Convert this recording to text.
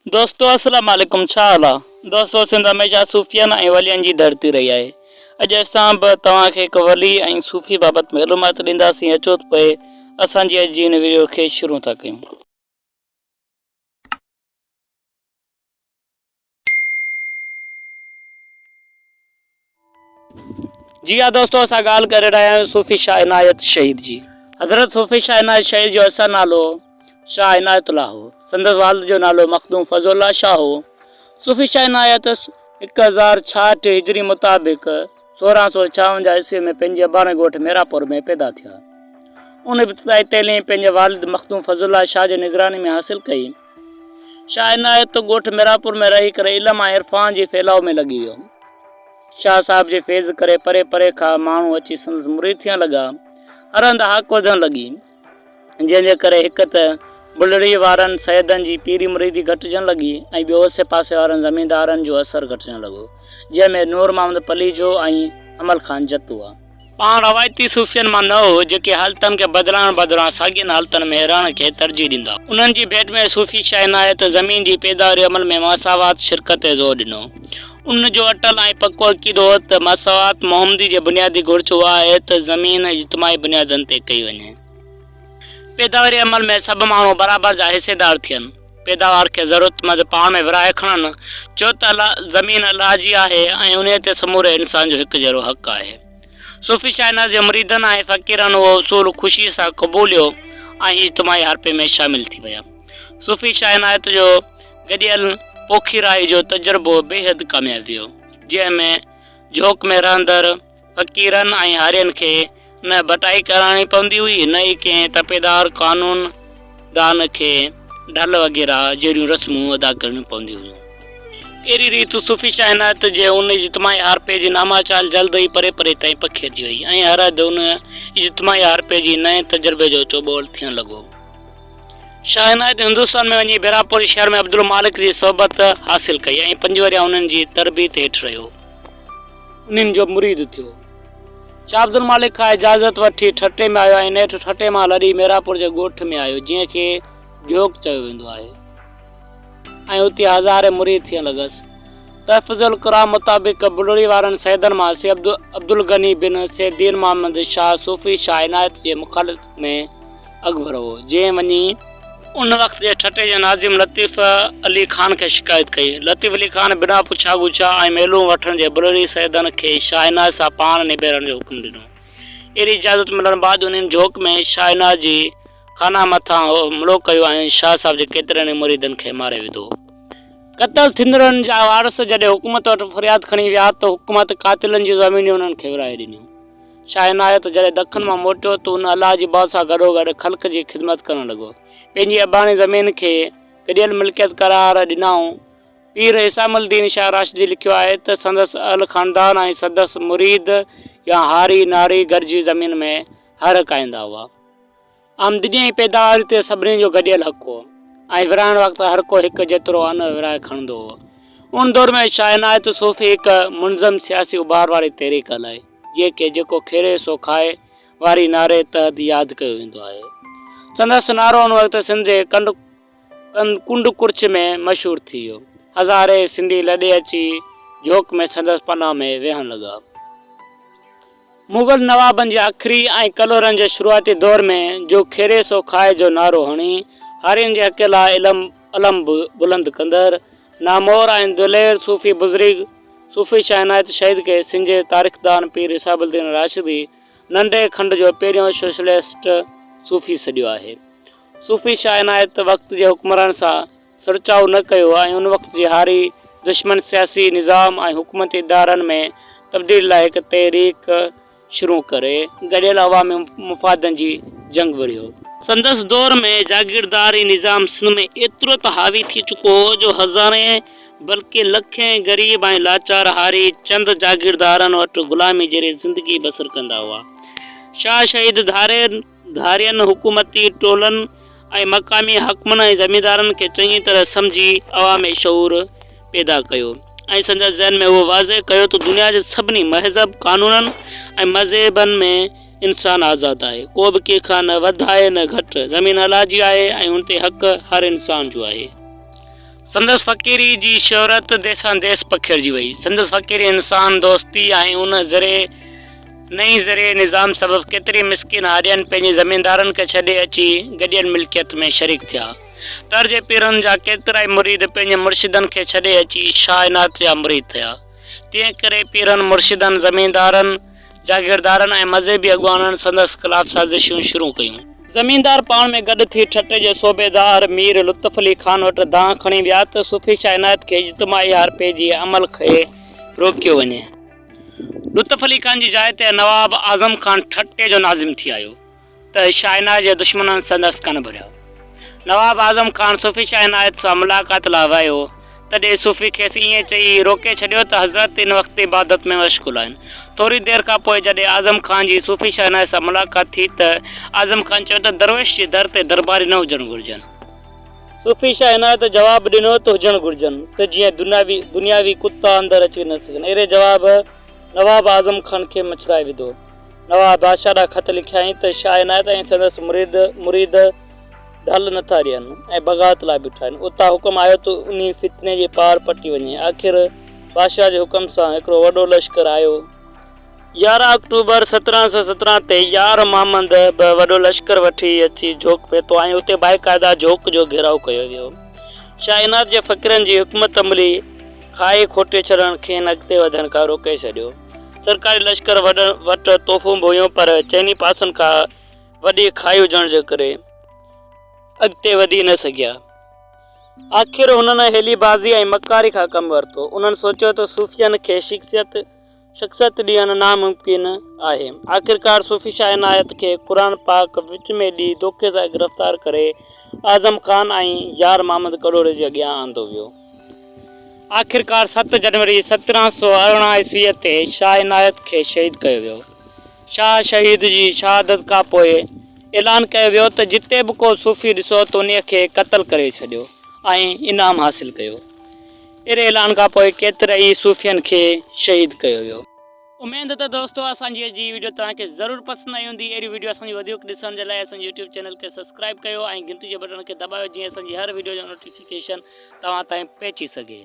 دوستو السلام عليڪم ڇا حال آ دوستو سنڌ هميشه صوفين ۽ ولين جي ڌرتي رهي آهي اڄ اسان به توهان کي هڪ ولي ۽ صوفي بابت معلومات ڏينداسين اچو ته پوء اسان جي اڄ جي هن وڊيو کي شروع ٿا ڪيون. جي ها دوستو اسان ڳالهه ڪري رهيا آهيون صوفي شاهه عنايت شهيد جي. حضرت صوفي شاهه عنايت شهيد جو اصل نالو شاهه عنايت الله هو. سندس والد جو نالو مخدوم فضل الله شاهه هو. صوفي شاهه عنايت 1066 هجري مطابق 1656 عيسوي ۾ پنهنجي اباڻي ڳوٺ ميراپور ۾ پيدا ٿيا. ان ابتدائي تعليم پنهنجي والد مخدوم فضل الله شاهه جي نگراني ۾ حاصل ڪئي. شاهه عنايت ڳوٺ ميراپور ۾ رهي ڪري علم ۽ عرفان جي ڦهلاء ۾ لڳي ويو. شاهه صاحب جي فيض ڪري پري پري کان ماڻهو اچي سندس مريد ٿيڻ لڳا. هر هنڌ هاڪ وڌڻ لڳي. جنهن جي ڪري هڪ ته بلڙي وارن سيدن جي پيري مريدي گهٽجڻ لڳي ۽ ٻيو اوسي پاسي وارن زميندارن جو اثر گهٽجڻ لڳو، جنهن ۾ نور محمد پليجو ۽ حمل خان جت هئا. پاڻ روايتي صوفين مان نه هو، جيڪي حالتن کي بدلائڻ بدران ساڳين حالتن ۾ رهڻ کي ترجيح ڏيندا. انهن جي ڀيٽ ۾ صوفي شاهه عنايت زمين جي پيداواري عمل ۾ مساوات شرڪت تي زور ڏنو. ان جو اٽل ۽ پڪو عقيدو هو ته مساوات محمدي جي بنيادي گهرج اها آهي ته زمين اجتماعي بنيادن تي ڪئي وڃي. پيداواري عمل ۾ سڀ ماڻهو برابر جا حصيدار ٿين. پيداوار کي ضرورتمند پاڻ ۾ ورهائي کڻن، ڇو ته زمين الله جي آهي ۽ انهيء تي سموري انسان جو هڪ جهڙو حق آهي. صوفي شاهناز جي مريدن ۽ فقيرن اهو اصول خوشيء سان قبوليو ۽ اجتماعي هارپي ۾ شامل ٿي ويا. صوفي شاهه عنايت جو گڏيل پوکي راهي جو تجربو بيحد ڪامياب ويو، جنهن ۾ جهوڪ ۾ رهندڙ فقيرن ۽ هارين کي نه بٽائي ڪرائڻي پوندي هئي نه ئي ڪنهن تپيدار قانون دان کي ڍل وغيره جهڙيون رسمون ادا ڪرڻيون پونديون هيون. اهڙي ريت صوفي شاهه عنايت جي ان اجتماعي هارپي جي ناماچال جلد ئي پري پري تائين پکيڙجي وئي ۽ هر هنڌ ان اجتماعي هارپي جي نئين تجربي جو چوٻول ٿيڻ لڳو. شاهه عنايت هندستان ۾ وڃي بيراپور شهر ۾ عبدالمالڪ جي صحبت حاصل ڪئي ۽ پنج ورهيه انهن جي تربيت هيٺ رهيو. انهن جو مريد ٿيو. شاهه عبدالمالڪ کان اجازت وٺي ٺٽي ۾ آيو ۽ نيٺ ٺٽي مان لڏي ميراپور جي ڳوٺ ۾ آيو، جنهن کي جهوڪ چيو ويندو آهي ۽ اتي هزارين مريد ٿيڻ لڳس. تحفظ القرآن مطابق بلڙي وارن سيدن مان سيد عبدالغني بن سيد دين محمد شاهه صوفي شاهه عنايت جي مخالفت ۾ اڳڀرو هو، جنهن وڃي ان وقت جي ٺٽي جي ناظم لطيف علي خان کي شڪايت ڪئي. لطيف علي خان بنا پڇا ڳڇا ۽ ميلون وٺڻ جي بلڙي سيدن کي شاهه عنايت سان پاڻ نبيرڻ جو حڪم ڏنو. اهڙي اجازت ملڻ بعد انهن جهوڪ ۾ شاهه عنايت جي خانه مٿان حملو ڪيو ۽ شاهه صاحب جي ڪيترن ئي مريدن کي ماري وڌو. قتل ٿيندڙن جا وارث جڏهن حڪومت وٽ فرياد کڻي ويا ته حڪومت قاتلن جون زمينون انهن کي ورهائي ڏنيون. شاهه عنايت جڏهن دکن مان موٽيو ته ان الله جي بات سان گڏوگڏ خلق جي خدمت ڪرڻ لڳو. پنهنجي اباڻي زمين کي گڏيل ملڪيت قرار ڏنائون. پير حسام الدين شاهه راشدي لکيو آهي ته سندس اهل خاندان ۽ سندس مريد يا هاري ناري گڏجي زمين ۾ هر ڪاهيندا هئا. آمدني ۽ پيداوار تي سڀني جو گڏيل حق هو ۽ ورهائڻ وقت هر ڪو هڪ جيترو ان ورهائي کڻندو هو. ان دور ۾ شاهه عنايت صوفي هڪ منظم سياسي اڀار واري تحريڪ هلائي، جنهن کي جيڪو کيري سو کائي واري نعري تحت ياد ڪيو ويندو آهي. سندس نعرو ان وقت سنڌ جي ڪنڊ ڪنڊ ڪڙڇ ۾ مشهور ٿي ويو. هزارين سنڌي لڏي اچي جهوڪ ۾ سندس پناهه ۾ ويهڻ لڳا. مغل نوابن جي آخري ۽ ڪلهوڙن جي شروعاتي دور ۾ جو کيري سو کائي جو نعرو هڻي هارين جي حق لاء علم علم بلند ڪندڙ نامور ۽ دلير صوفي بزرگ صوفي شاهه عنايت شهيد کي سنڌ جي تاريخدان پير حساب الدين راشدي ننڍي کنڊ جو پهريون سوشلسٽ صوفي سڏيو آهي. صوفي شاهه عنايت وقت جي حڪمرانن سان سرچاء نه ڪيو ۽ ان وقت جي هاري دشمن سياسي نظام ۽ حڪومتي ادارن ۾ تبديلي لاء هڪ تحريڪ شروع ڪري گڏيل عوامي مفادن جي جنگ وڙهيو. سندس دور ۾ جاگيرداري نظام سنڌ ۾ ايترو ته حاوي ٿي چڪو هو جو هزارين بلڪه لکين غريب ۽ لاچار هاري چند جاگيردارن وٽ غلامي جهڙي زندگي بسر ڪندا هئا. شاهه شهيد ڌارين ڌارين حڪومتي ٽولن ۽ مقامي حاڪمن ۽ زميندارن کي چڱي طرح سمجهي عوامي شعور پيدا ڪيو ۽ سندس ذهن ۾ اهو واضح ڪيو ته دنيا جي سڀني مهذب قانونن ۽ مذهبن ۾ انسان آزاد آهي، ڪو به ڪنهن کان نه وڌ آهي نه گهٽ، زمين الله جي آهي ۽ ان تي حق هر انسان جو آهي. سندس فقيري جي شهرت ديسان ديس پکيڙجي وئي. سندس فقيري انسان دوستي ۽ ان زرعي نئين زرعي نظام سبب ڪيتري مسڪين هارين پنهنجي زميندارن کي ڇڏي اچي گڏيل ملڪيت ۾ شريڪ ٿيا. تر جي پيرن جا ڪيترائي مريد پنهنجي مرشدن کي ڇڏي اچي شاهه عنايت جا مريد ٿيا. تنهن ڪري پيرن، مرشدن، زميندارن، جاگيردارن ۽ مذهبي اڳواڻن سندس خلاف سازشون شروع ڪيون. زميندار پاڻ ۾ گڏ ٿي ٺٽي جي صوبيدار مير لطف علي خان وٽ دانهن کڻي ويا ته صوفي شاهه عنايت کي اجتماعي هارپي جي عمل کي روڪيو وڃي. لطف علي خان جي جاء تي نواب اعظم خان ٺٽي جو ناظم ٿي آيو. ته شاهه عنايت جي دشمنن سندس ڪن ڀريا. نواب اعظم خان صوفي شاهه عنايت سان ملاقات لاء ويو، تڏهن صوفي کيس ائين چئي روڪي ڇڏيو ته حضرت ان وقت عبادت ۾ مشغول آهن. ٿوري دير کان پوء جڏهن اعظم خان جي صوفي شاهه عنايت سان ملاقات ٿي ته اعظم خان چيو ته درويش جي در تي درباري نه هجڻ گهرجن. صوفي شاهه عنايت جواب ڏنو ته هجڻ گهرجن ته جيئن دنياوي ڪتا اندر اچي نه سگهن. اهڙي جواب نواب اعظم خان کي مڇرائي وڌو. نواب بادشاهه ڏانهن خط لکيائين ته شاهه عنايت ۽ سندس مريد مريد ڍل نه ٿا ڏين ۽ بغاوت لاء بيٺا آهن. اتان حڪم آيو ته انهي فتني جي پاڙ پٽي وڃي. آخر بادشاهه جي حڪم سان هڪڙو وڏو لشڪر آيو. 11 آڪٽوبر 1717 تي يار محمد به وڏو لشڪر وٺي اچي جهوڪ پهتو ۽ اتي باقاعده جهوڪ جو گهيراء ڪيو ويو. شاهه عنايت جي فقيرن جي حڪمت عملي کاهي کوٽي ڇڏڻ کين اڳتي وڌڻ کان روڪي ڇڏيو. سرڪاري لشڪر وٽ توفون به هيون پر چئني پاسن کان وڏي کاهي هجڻ جي ڪري اڳتي وڌي نه سگهيا. آخر هنن حيلي بازي ۽ مڪاري کان ڪم ورتو. انهن سوچيو ته صوفين کي شخصيت شخصيت ڏيڻ ناممڪن آهي. آخرڪار صوفي شاهه عنايت کي قرآن پاڪ وچ ۾ ڏئي دوکي سان گرفتار ڪري اعظم خان ۽ يار محمد ڪلهوڙي جي اڳيان آندو ويو. آخرڪار ست جنوري 1718 عيسويء تي شاهه عنايت کي شهيد ڪيو ويو. شاهه شهيد جي شهادت کان پوء اعلان ڪيو ويو ته جتي به ڪو صوفي ڏسو ته انهيء کي قتل ڪري ڇڏيو ۽ انعام حاصل ڪيو. اهڙي اعلان کان پوء ڪيترائي ئي صوفين کي شهيد ڪيو ويو. اميد ته دوستو اسان جي جي ويڊيو توهان کي ضرور پسند آئي هوندي اهڙيون ويڊيو اسان جون وڌيڪ ڏسڻ جي لاء اسان جي يوٽيوب چينل کي سبسڪرائب ڪيو ۽ گهنٽي جي بٽڻ کي دٻايو جيئن اسان جي هر ويڊيو جو نوٽيفڪيشن توهان تائين پهچي سگهي.